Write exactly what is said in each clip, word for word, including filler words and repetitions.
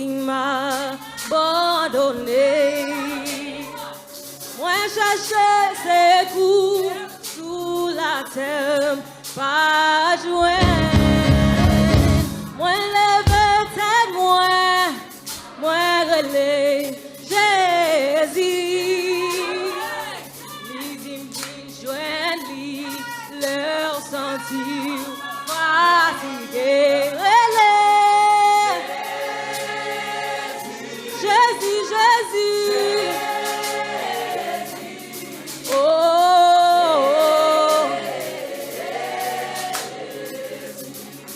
m abandone. Mwen chèche sekou sou latè, m pa jwenn. Mwen leve tèt mwen, mwen rele Jezi. Li di m vin jwenn li lè w santi w fatige. Rele Jezi, Jezi. Oh, oh, oh.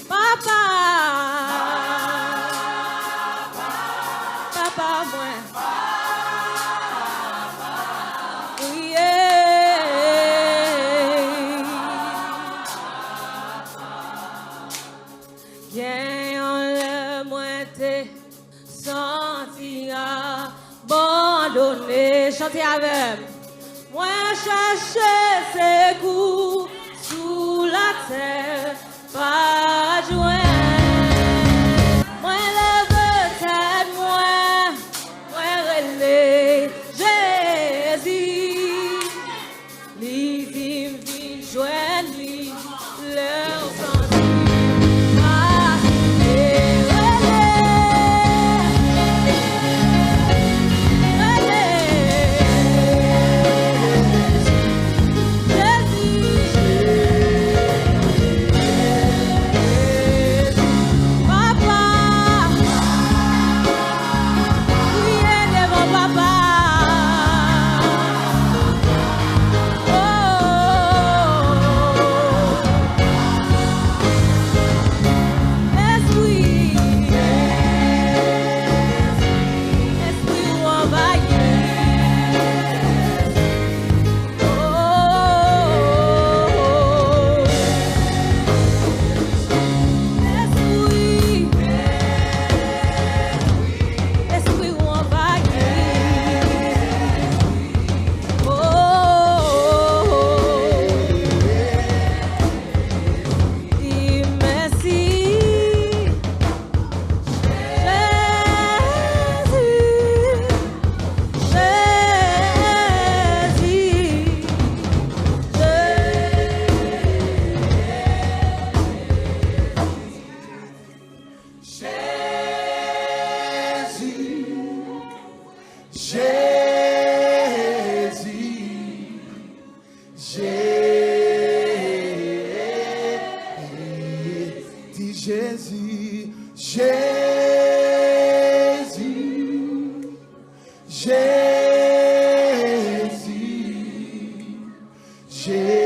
Papa, papa mwen, wi. Gen yon lè mwen te santi abandone. Chante avè m. Mwen chèche sekou sou latè, pa jwenn. Mwen leve tèt mwen, mwen rele Jezi. Li di m vin jwenn li lè w santi w fatige. Rele, rele Jezi. Papa, kriye devan Papa. Oh, Espri, Espri ou anvayi. Oh, Espri, Espri ou anvayi. Oh, di mèsi, Jezi, Jezi, Jezi. Jezi, Jezi, di Jezi, Jezi, Jezi, Jezi.